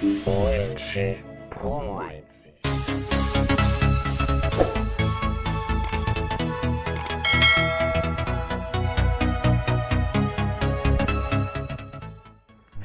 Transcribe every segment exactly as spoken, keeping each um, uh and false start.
O L G Promo Haïti.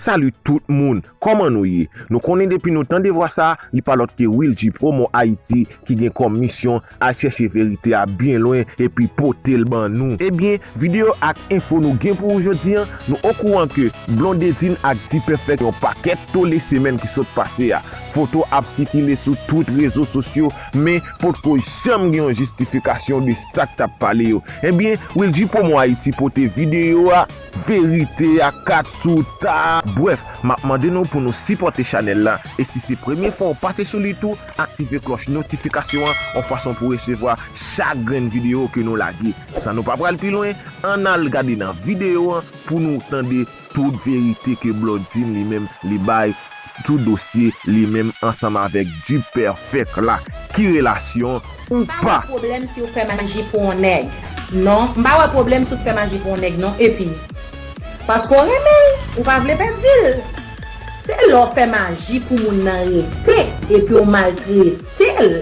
Salut tout moun, kòman nou ye? Nou konnen depi nou tande vwa sa, li pa lòt ke Wilgy Promo Haïti ki gen kòm misyon al chèche verite a byen lwen epi pote l ban nou. Ebyen, videyo ak enfo nou gen pou ou jodi an, nou okouran ke Blondedine ak D-Perfect yon pakèt tole semèn ki sot pase a. Foto ap sikile sou tout rezo sosyo, men potko janm gen yon jistifikasyon de sa k t ap pale yo. Ebyen, Wilgy Promo Haïti pote videyo a, verite a, kat sou ta. Brèf, m ap mande nou pou nou sipòte chanèl la. E si se premye fwa w pase sou li tou, aktive klòch notifikasyon an, yon fason pou w resevwa chak grenn videyo ke nou lage. San nou pa pral pi lwen, ann al gade nan videyo an pou nou tande tout verite ke Blondine li menm li bay sou dosye li menm ansanm avèk D-Perfect la. Ki relasyon ou pa? M pa wè pwoblèm si w fè maji pou yon nèg. Non, m pa wè pwoblèm si w fè maji pou yon nèg non, epi paske w renmen l, ou pa vle pèdi l. Se lè w fè maji pou moun nan rete epi w maltrete l.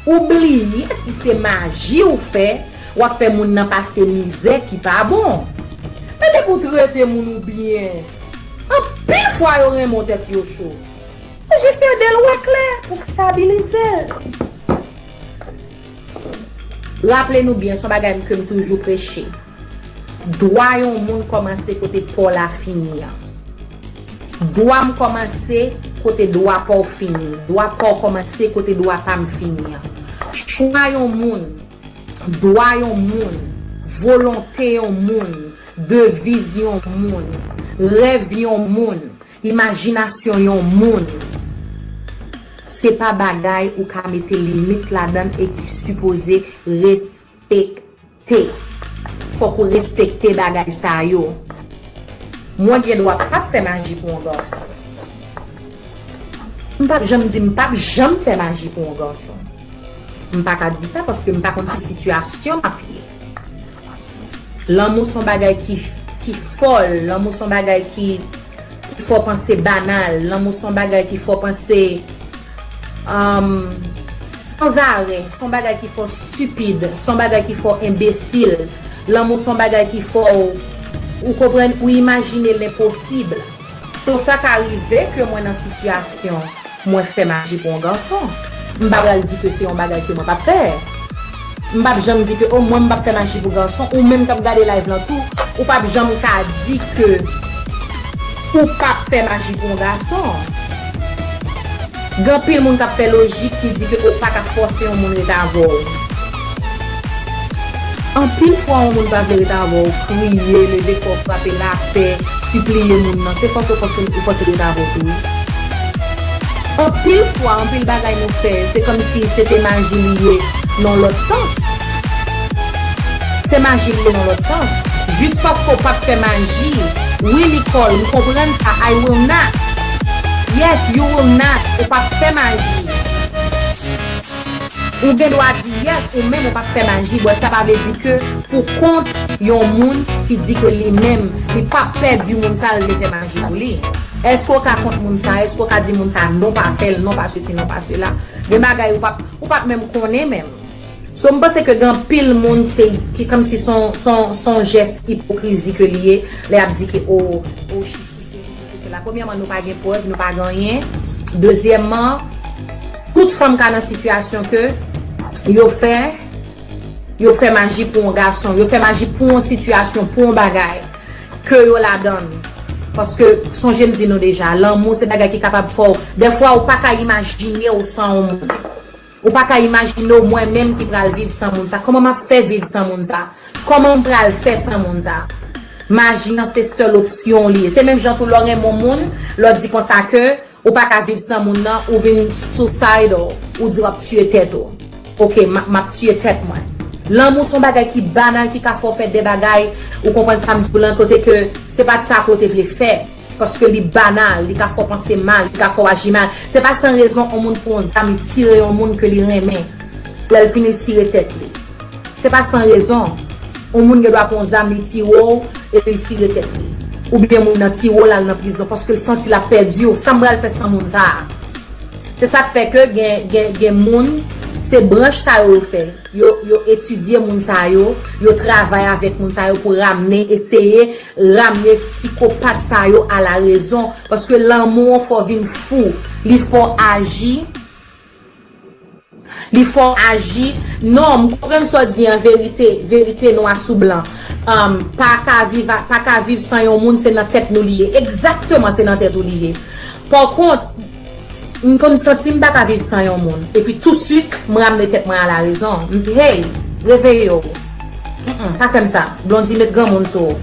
Ou bliye si se maji ou fè, w ap fè moun nan pase mizè ki pa bon. Men depi w trete moun ou byen, anpil fwa yo renmen w tèt yo cho. Ou jis ede l wè klè, ou stabilize l. Raple nou byen, se yon bagay ke m toujou preche. Dwa yon moun kòmanse kote pa w la fini an. Dwa m kòmanse kote dwa pa w fini. Dwa pa w kòmanse kote dwa pa m fini an. Chwa yon moun, dwa yon moun, volonte yon moun, deviz yon moun, rèv yon moun, imajinasyon yon moun, se pa bagay ou ka mete limit ladan l e ki sipoze respekte. Fòk ou respekte bagay sa yo. Mwen gen dwa p ap fè maji pou yon gason. M p ap janm di m p ap janm fè maji pou yon gason. M pa ka di sa paske m pa konn ki sitiyasyon m ap ye. Lanmou se yon bagay ki, ki fòl, lanmou se yon bagay ki, ki fè w panse banal, lanmou se yon bagay ki fè w panse, um, sanzarè, se yon bagay ki fè w stipid, se yon bagay ki fè w enbesil, lanmou se yon bagay ki fè w, ou konprann, ou imajine lenposib. So, sa ka rive ke mwen nan sitiyasyon mwen fè maji pou yon gason. M pa pral di ke se yon bagay ke mwen p ap fè. M p ap janm di ke, o, mwen m p ap fè maji pou gason. Ou menm k ap gade live lan tou, ou p ap janm ka di ke ou p ap fè maji pou yon gason. Gen anpil moun k ap fè lojik ki di ke ou pa ka fòse yon moun rete avè w. Anpil fwa, yon moun pa vle rete avè w, kriye, leve kò w, frape lapè, sipliye moun nan. Se fòse, fòse, ou fòse rete avè w tou, wi. Anpil fwa, anpil bagay nou fè, se kòmsi se te maji li ye nan lòt sans. Se maji li ye nan lòt sans. Jis paske w p ap fè maji. Wi, Nicole, m konprann sa. I will not. Yes, you will not. Ou p ap fè maji. Ou gen dwa di yes, ou menm ou p ap fè maji, but sa pa vle di ke ou kont yon moun ki di ke li menm, li p ap pèdi moun sa l te fè maji pou li. Èske w ka kont moun sa? Èske w ka di moun sa, non, pa fè l, non, pa sesi, non, pa sela? Gen bagay ou p ap, ou p ap menm konnen menm. So, m panse ke gen anpil moun se, ki kòmsi se yon, se yon, se yon jès ipokrizi ke li ye, lè y ap di ke, o, o, chichi, se chichi, se sela. Premyèman, nou pa gen prèv, nou pa gen anyen. Dezyèmman, tout fanm ka nan sitiyasyon ke yo fè, yo fè maji pou yon gason, yo fè maji pou yon sitiyasyon, pou yon bagay ke yo ladan l. Paske, sonje m di nou deja, lanmou se bagay ki kapab fè w, dèfwa ou pa ka imajine w san yon moun. Ou pa ka imajine w mwen menm ki pral viv san moun sa. Kòman m ap fè viv san moun sa? Kòman m pral fè san moun sa? Maji an se sèl opsyon w li ye. Se menm jan tou lè w renmen yon moun, lè w di konsa ke ou pa ka viv san moun nan, ou vin suicidal, ou di w ap tiye tèt ou. Oke, m ap, m ap tiye tèt mwen. Lanmou se yon bagay ki banal, ki ka fè w fè de bagay, ou konprann sa m di w lan, kote ke se pa t sa ke w te vle fè. Paske li banal, li ka fè w panse mal, li ka fè w aji mal. Se pa san rezon yon moun pran yon zam, li tire yon moun ke li renmen. Lè l fini, li tire tèt li. Se pa san rezon. Yon moun gen dwa pran yon zam, li tire w, epi l tire tèt li. oubyen moun nan tire w l al nan prizon paske l santi l ap pèdi w. Sa m pral fè san moun sa a? Se sa k fè ke gen, gen, gen moun, se branch sa yo yo fè. Yo, yo etidye moun sa yo, yo travay avèk moun sa yo pou ramne, eseye ramne sikopat sa yo a la rezon. Paske lanmou an fè w vin fou, li fè w aji, li fè w aji. Non, m konprann sa w di an verite, verite nwa sou blan. Um, pa ka viv, a- pa ka viv san yon moun, se nan tèt nou li ye. Egzakteman, se nan tèt ou li ye. Pa kont, m konn santi m pa ka viv san yon moun. Epi touswit, m ramne tèt mwen a la rezon. M di, hey, reveye w. Mm-mm, pa fè m sa. Blondy met granmoun sou ou.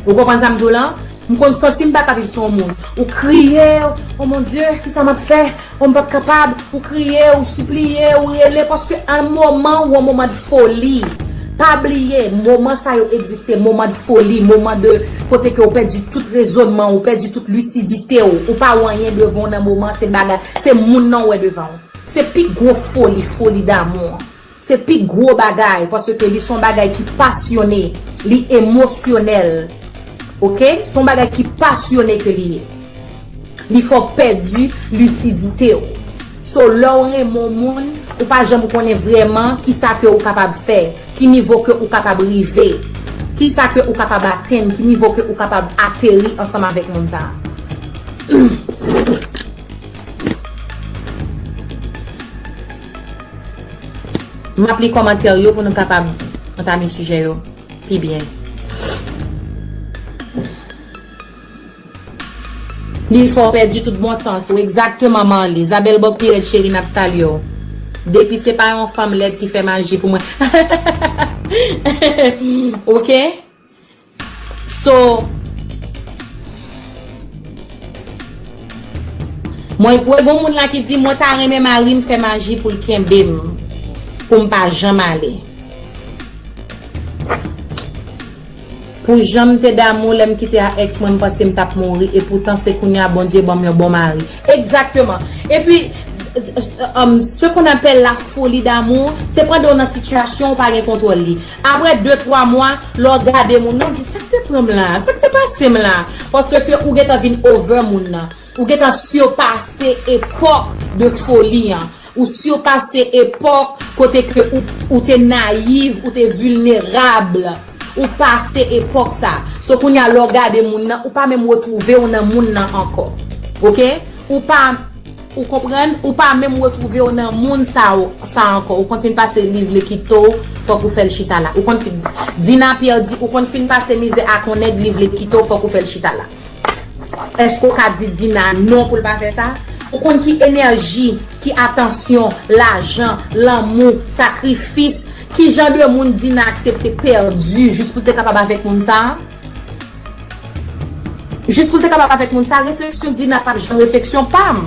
Ou konprann sa m di w lan? M konn santi m pa ka viv san yon moun. Ou kriye, oh mon Dieu, kisa m ap fè? Oh, m p ap kapab. Ou kriye, ou sipliye, ou rele, paske an moman ou an moman de foli. Pa bliye, moman sa yo egziste, moman de foli, moman de kote ke ou pèdi tout rezonnman, ou pèdi tout lisidite w, ou pa wè anyen devan w nan moman, se bagay, se moun nan w wè devan w. Se pi gwo foli, foli damou an. Se pi gwo bagay, paske li se yon bagay ki pasyone, li emosyonèl. Oke? Se yon bagay ki pasyone ke li ye. Li fè w pèdi lisidite w. So, lè w renmen yon moun, ou pa janm konnen vrèman kisa ke ou kapab fè, ki nivo ke ou kapab rive, kisa ke ou kapab atenn, ki nivo ke ou kapab ateri ansanm avèk moun sa a. M ap li kòmantè yo pou nou kapab antame sijè yo pi byen. Li fè w pèdi tout bon sans ou. Egzakteman, Marley. Zabèl Bòk Pirèt cheri, n ap salye w. Depi se pa yon fanm lèd ki fè maji pou mwen. Oke? So, mwen wè gon moun la ki di, mwen ta renmen mari m fè maji pou l kenbe m, pou m pa janm ale. Pou jan m te damou lè m kite a èks mwen, m panse m t ap mouri, epoutan se kounye a Bondye ban m yon bon mari. Egzakteman. Epi, um, ce qu'on appelle la folie d'amour, se pandan w nan sitiyasyon ou pa gen kontwòl li. Apre de, twa mwa, lè w gade moun nan, w di, sa k te pran m la? Sa k te pase m la? Paske ou gentan vin over moun nan. Ou gentan sipase epòk de foli an. Ou sipase epòk kote ke ou, ou te nayiv, ou te vilnerab. Ou pase epòk sa. So kounye a lè w gade moun nan, ou pa menm retwouve w nan moun nan ankò. Oke? Ou pa, ou konprann? Ou pa menm retwouve w nan moun sa, sa ankò. Ou konn fin pase li vle kite w, fòk ou fè l chita la. Ou konn fin, Dina Pierre di, ou konn fin pase mizè ak yon nèg li vle kite w, fòk ou fè l chita la. Èske w ka di Dina non pou l pa fè sa? Ou konn ki enèji, ki atansyon, lajan, lanmou, sakrifis, ki jan de moun Dina aksepte pèdi jis pou l te kapab avèk moun sa a? Jis pou l te kapab avèk moun sa a, refleksyon Dina p ap janm refleksyon pa m.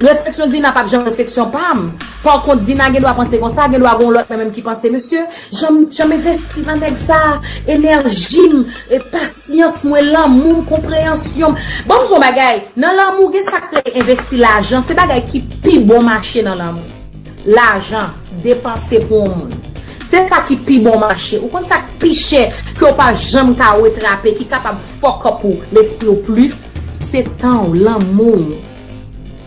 Refleksyon Dina p ap janm refleksyon pa m. Pa kont, Dina gen dwa panse konsa, gen dwa gen yon lòt nan menm ki panse, mesye, jan m, jan m envesti nan nèg sa, enèji m, e pasyans mwen, lanmou m, konpreyansyon m. Ban m di w yon bagay, nan lanmou gen sa k rele envesti lajan, se bagay ki pi bon mache nan lanmou. Lajan, depanse pou yon moun. Se sa ki pi bon mache. Ou konn sa k pi chè ke w pa janm ka retrape, ki kapab fuck up ou, lespri w plis, se tan w, lanmou w.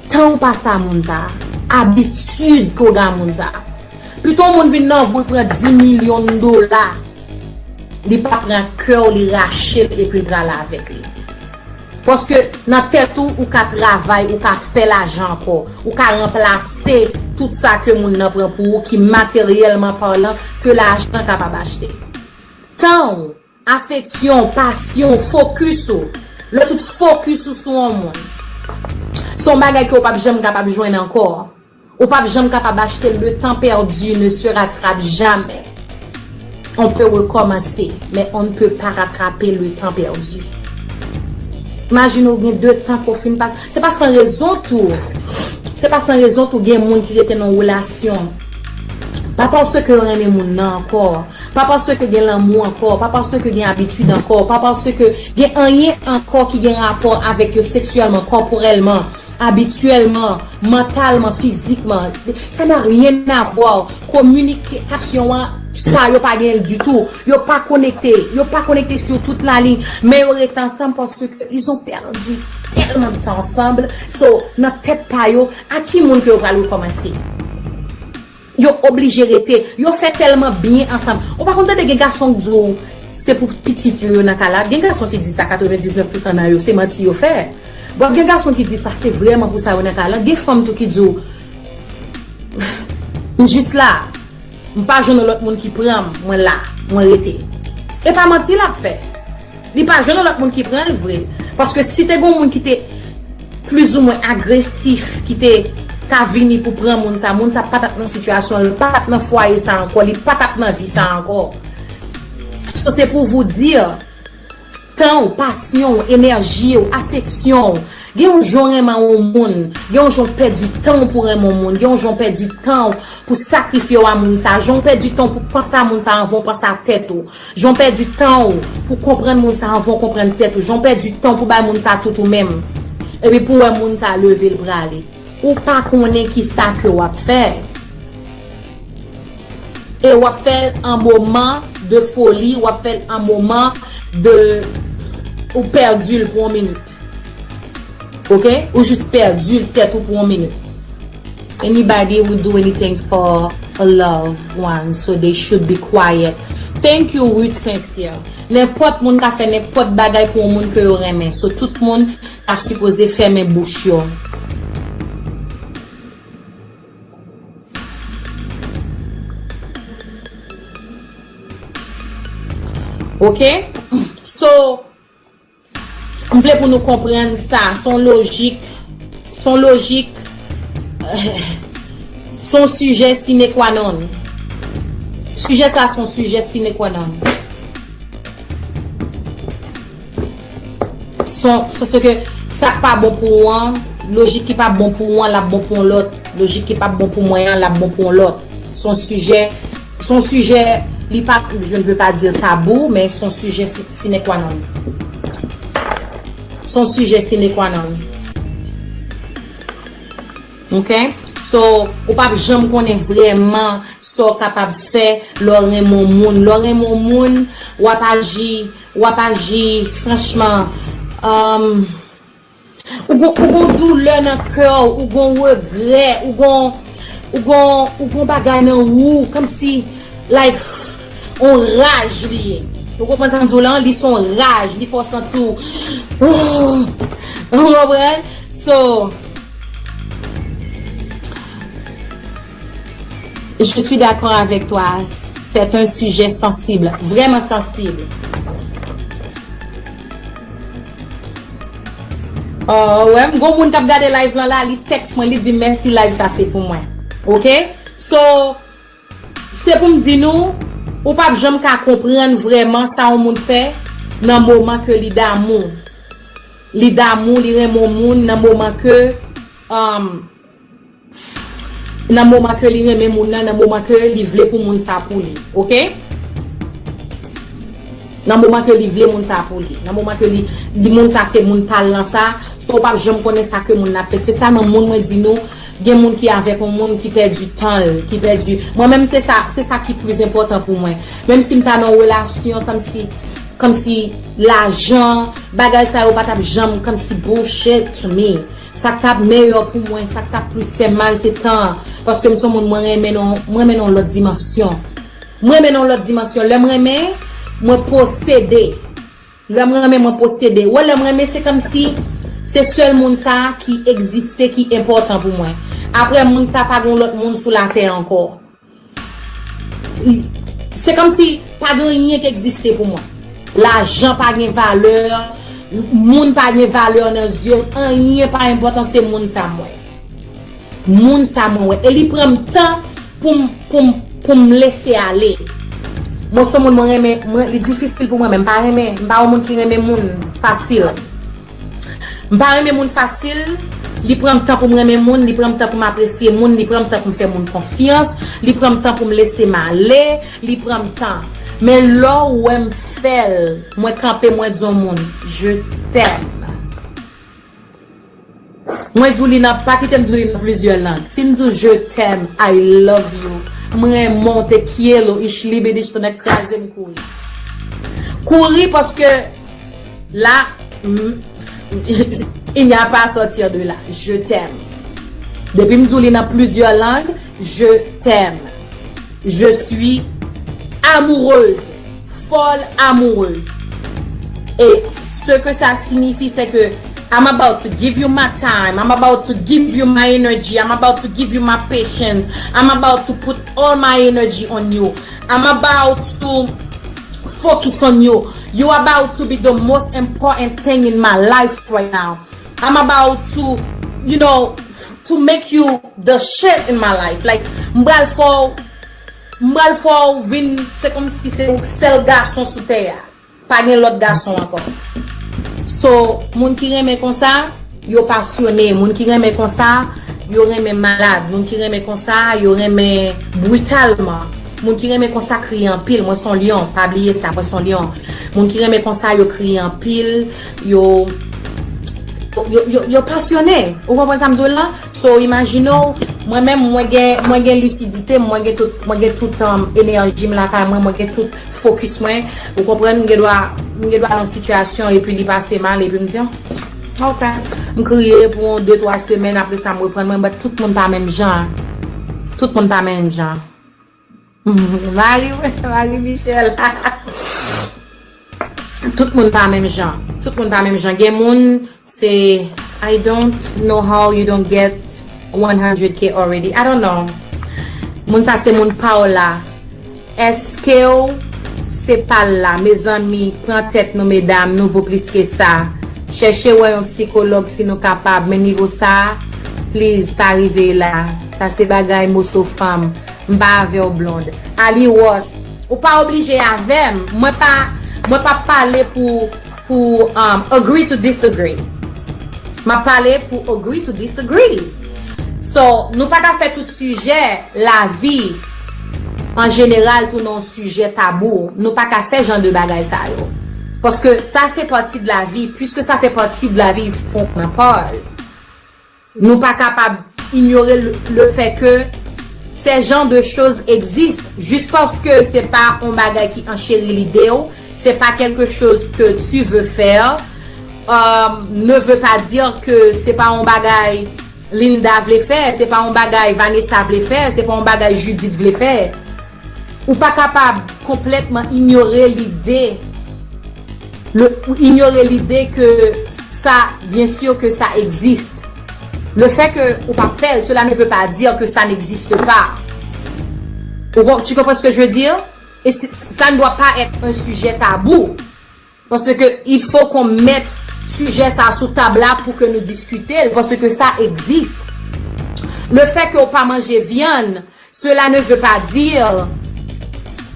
Tan w pase a moun sa a, abitid ke w gen a moun sa a. Pito yon moun vin nan vi w, l pran dis milyon dola, li pa pran kè w, li rache l epi l prale avèk li. Paske nan tèt ou, ou ka travay, ou ka fè lajan ankò, ou ka ranplase tout sa ke moun nan pran pou ou, ki materyèlman palan, ke lajan kapab achte. Tan w, afeksyon w, pasyon w, fokis ou. Lè tout fokis ou sou yon moun, se yon bagay ke w p ap janm kapab jwenn ankò. Ou p ap janm kapab achte le temps perdu ne se rattrape jamais. On peut recommencer, mais on ne peut pas rattraper le temps perdu. Imajine w gen de tan ke w fin pase. Se pa san rezon tou. Se pa san rezon tou gen moun ki rete nan yon relasyon. Pa paske yo renmen moun nan ankò. Pa paske gen lanmou ankò. Pa paske gen abitid ankò. Pa paske gen anyen ankò ki gen rapò avèk yo seksyèlman, kòporèlman, abityèlman, mantalman, fizikman. Ça n'a rien à voir. Kominikasyon an Sa yo pa gen l ditou. Yo pa konekte. Yo pa konekte sou tout la liy. Men yo rete ansanm paske ils ont perdu tellement de temps ensemble. So, nan tèt pa yo, a ki moun ke yo pral rekòmanse? Yo oblije rete. Yo fè tèlman byen ansanm. Ou pa konn tande gen gason k di w se pou pitit yo yo nan kay la. Gen gason ki di sa, katrevendiznèf pousan nan yo, se manti yo fè. Bon, gen gason ki di sa, se vrèman pou sa yo nan kay la. Gen fanm tou ki di w, m jis la. M pa jwenn yon lòt moun ki pran m, mwen la, mwen rete. E pa manti l ap fè. Li pa jwenn yon lòt moun ki pran l vre. Paske si te gen yon moun ki te plizoumwen agresif, ki te ka vini pou pran moun sa, moun sa pa t ap nan sitiyasyon, li pa t ap nan fwaye sa ankò, li pa t ap nan vi sa ankò. So, se pou vous dire, tan w, pasyon w, enèji w, afeksyon w. Gen yon jan w renmen yon moun, gen yon jan w pèdi tan w pou renmen yon moun, gen yon jan w pèdi tan w pou sakrifye w a moun sa, jan w pèdi tan w pou panse a moun sa anvan w panse a tèt ou, jan w pèdi tan w pou konprann moun sa anvan w konprann tèt ou, jan w pèdi tan w pou bay moun sa tout ou menm, epi pou w wè moun sa leve l prale. Ou pa konnen ki sa ke w ap fè. E w ap fè l an moman de foli, w ap fè l an moman de ou pèdi l pou yon minit. Ok? Ou jis pèdi l tèt ou pou yon minit. Anybody will do anything for a loved one, so they should be quiet. Thank you, Ruth Sincère. Nenpòt moun ka fè nenpòt bagay pou yon moun ke yo renmen. So, tout moun ta sipoze fèmen bouch yo. Ok? So, m vle pou nou konprann sa. Se yon lojik, se yon lojik, se yon sijè sine qua non. Sijè sa se yon sijè sine qua non. Son, paske sa k pa bon pou ou an, lojik ki pa bon pou ou an, l ap bon pou yon lòt. Lojik ki p ap bon pou mwen an, l ap bon pou yon lòt. Se yon sijè, se yon sijè, li pa, je ne veux pas dire tabou, men se yon sijè si- sine qua non. Se yon sijè sine qua non. Ok? So, ou p ap janm konnen vrèman sa w kapab fè lè w renmen yon moun. Lè w renmen yon moun, w ap aji, w ap aji, franchman, um, ou gon, ou gon doulè nan kè w, ou gon regrè, ou gon, ou gon, ou gon bagay nan ou, kòmsi, like, on raj li ye. Ou konprann sa m di w lan? Li se yon raj, li fè w santi w, ou konprann? So, je suis d'accord avec toi. C'est un sujet sensible, vraiment sensible. Oh, wè, m gon moun k ap gade live lan la, li tèks mwen, li di mèsi, live sa se pou mwen. Ok? So, se pou m di nou, ou p ap janm ka konprann vrèman sa yon moun fè nan moman ke li damou. Li damou, li renmen yon moun nan moman ke, um, nan moman ke li renmen moun nan, nan moman ke li vle pou moun sa pou li, ok? Nan moman ke li vle moun sa pou li, nan moman ke li, li moun sa se moun pa l lan sa, so w p ap janm konnen sa ke moun nan ap fè. Espesyalman moun mwen di nou, gen moun ki avèk yon moun ki pèdi tan l, ki pèdi. Mwen menm se sa, se sa ki plis enpòtan pou mwen. Menm si m ta nan yon relasyon, kòmsi, kòmsi lajan, bagay sa yo pa t ap janm, kòmsi bullshit to me. Sa k t ap meyè pou mwen, sa k t ap plis fè mal, se tan an. Paske m se yon moun, mwen renmen nan, mwen renmen nan yon lòt dimansyon. Mwen renmen nan yon lòt dimansyon. Lè m renmen, mwen posede. Lè m renmen, mwen posede. Wè, lè m renmen, se kòmsi se sèl moun sa a ki egziste, ki enpòtan pou mwen. Apre moun sa, pa gen yon lòt moun sou latè ankò. Se kòmsi pa gen anyen ki egziste pou mwen. Lajan pa gen valè, moun pa gen valè nan zye m, anyen pa enpòtan, se moun sa m wè. Moun sa mwen wè. E li pran m tan pou m, pou m, pou m lese ale. Mwen se moun mwen renmen, mwen, li difisil pou mwen, men m pa renmen, m pa yon moun ki renmen moun fasil. M pa renmen moun fasil, li pran m tan pou m renmen moun, li pran m tan pou m apresye moun, li pran m tan pou m fè moun konfyans, li pran m tan pou m lese m ale, li pran m tan. Men lè w wè m fè l, mwen kanpe, mwen di yon moun, je t'aime. Mwen di w li nan, pa kite m di w li nan plizyè lang. Si m di w je t'aime, I love you, M renmen w, te quiero, ich liebe dich, tonnè kraze m kouri. Kouri paske la, m- il n'y a pas à sortir de là. Je t'aime. Depi m di w li nan plizyè lang, je t'aime. Je suis amoureuse. Folle amoureuse. Et ce que ça signifie, c'est que I'm about to give you my time. I'm about to give you my energy. I'm about to give you my patience. I'm about to put all my energy on you. I'm about to focus on you. You about to be the most important thing in my life right now. I'm about to, you know, to make you the shit in my life. Like, m pral fè w, m pral fè w vin, se kòmsi se yon sèl gason sou tè a. Pa gen lòt gason ankò. So, moun ki renmen konsa, yo pasyone. Moun ki renmen konsa, yo renmen malad. Moun ki renmen konsa, yo renmen britalman. Moun ki renmen konsa kriye anpil. Mwen se yon lyon, pa bliye sa, mwen se yon lyon. Moun ki renmen konsa, yo kriye anpil, yo yo, yo, yo pasyone. Ou konprann sa m di w la? So, imajine w, mwen menm, mwen gen, mwen gen lisidite m, mwen gen tout, mwen gen tout um, enèji m lakay mwen, mwen gen tout fokis mwen. Ou konprann? M gen dwa, m gen dwa nan yon sitiyasyon epi li pase mal, epi m di, "Oh, ok." M kriye pou yon de, twa semèn, apre sa, m reprann mwen, but tout moun pa menm jan. Tout moun pa menm jan. Marie, Marie Michel. Tout moun pa menm jan. Tout moun pa menm jan. Gen moun, se, "I don't know how you don't get one hundred K already." I don't know. Moun sa se moun pa w la. Èske w se pa l la? Mezanmi, pran tèt nou, medam, nou vo plis ke sa. Chèche wè yon sikològ si nou kapab, men nivo sa, please, pa rive la. Sa se bagay moso fanm. M pa avè w, Blonde. Ali Ross, ou pa oblije avè m. Mwen pa, mwen pa pale pou, pou um, agree to disagree. M ap pale pou agree to disagree. So, nou pa ka fè tout sijè lavi an jeneral tounen yon sijè tabou. Nou pa ka fè jan de bagay sa yo. Paske sa fè pati de lavi. Puisque ça fait partie de la vie, il faut qu'on en parle. Nou pa kapab inyore le, le fait que ces genres de choses existent. Juste parce que c'est pas un bagay qui enchérit l'idée, c'est pas quelque chose que tu veux faire, euh, ne veut pas dire que c'est pas un bagay Linda vle fè, c'est pas un bagay Vanessa vle fè, c'est pas un bagay Judith vle fè. Ou pa kapab konplètman inyore lide. Le, ou inyore lide ke sa, bien sûr que ça existe. Le fait que ou pa fè l, cela ne veut pas dire que ça n'existe pas. Ou kon- tu comprends ce que je veux dire? Et c'est- ça ne doit pas être un sujet tabou. Parce que il faut qu'on mette sujet ça sous table là pour que nous discuter, parce que ça existe. Le fait que ou pa manje viande, cela ne veut pas dire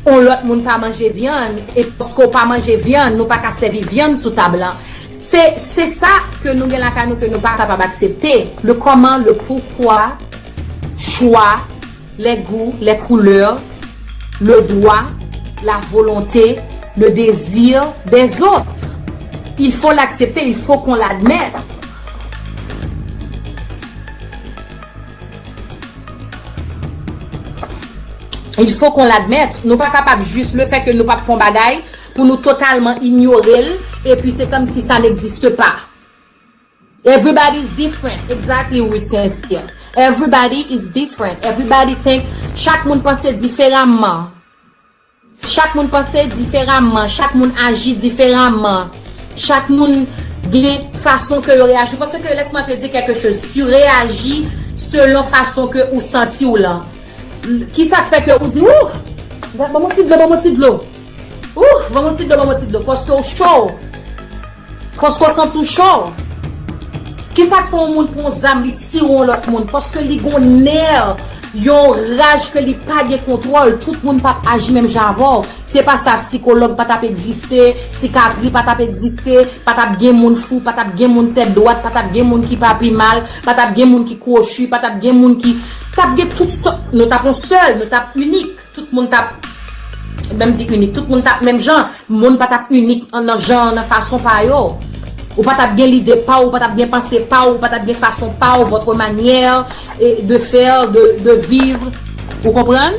yon lòt moun pa manje viande, et parce que ou pa manje viande, nou pa ka sèvi viande sous table là. C'est, c'est ça que nou gen lakay nou ke nou pa kapab aksepte. Le comment, le pourquoi, choix, les goûts, les couleurs, le droit, la volonté, le désir des autres. Il faut l'accepter, il faut qu'on l'admette. Il faut qu'on l'admette. Nou pa kapab jis le fait que nou pa fè yon bagay pou nou totalman inyore l, epi se comme si ça n'existe pas. Everybody is different. Exactly, with sincere. Everybody is different. Everybody think, chak moun panse diferaman. Chak moun panse diferaman. Chak moun aji diferaman. Chak moun gen fason ke yo reyaji. Parce que laisse-moi te dire quelque chose. Si ou reyaji selon fason ke ou santi w lan. Ki sa k fè ke ou di, ouh, ban mwen ti dlo, ban mwen ti dlo. Ouh, ban mwen ti dlo, ban mwen ti dlo. Paske ou cho. Paske w santi w cho. Kisa k fè yon moun pran yon zam, li tire yon lòt moun? Paske li gon nè, yon raj ke li pa gen kontwòl. Tout moun p ap aji menm jan avè w. Se pa sa, sikològ pa t ap egziste, sikatri pa t ap egziste, pa t ap gen moun fou, pa t ap gen moun tèt dwat, pa t ap gen moun ki pa pi mal, pa t ap gen moun ki kwochi, pa t ap gen moun ki, t ap gen tout sòt, nou t ap yon sèl, nou t ap inik. Tout moun t ap, menm di inik, tout moun t ap menm jan. Moun pa t ap inik an- nan jan, nan fason pa yo. Ou pa t ap gen lide pa w, ou pa t ap gen panse pa w, ou pa t ap gen fason pa w, votre manière, eh, de faire, de, de vivre. Ou konprann?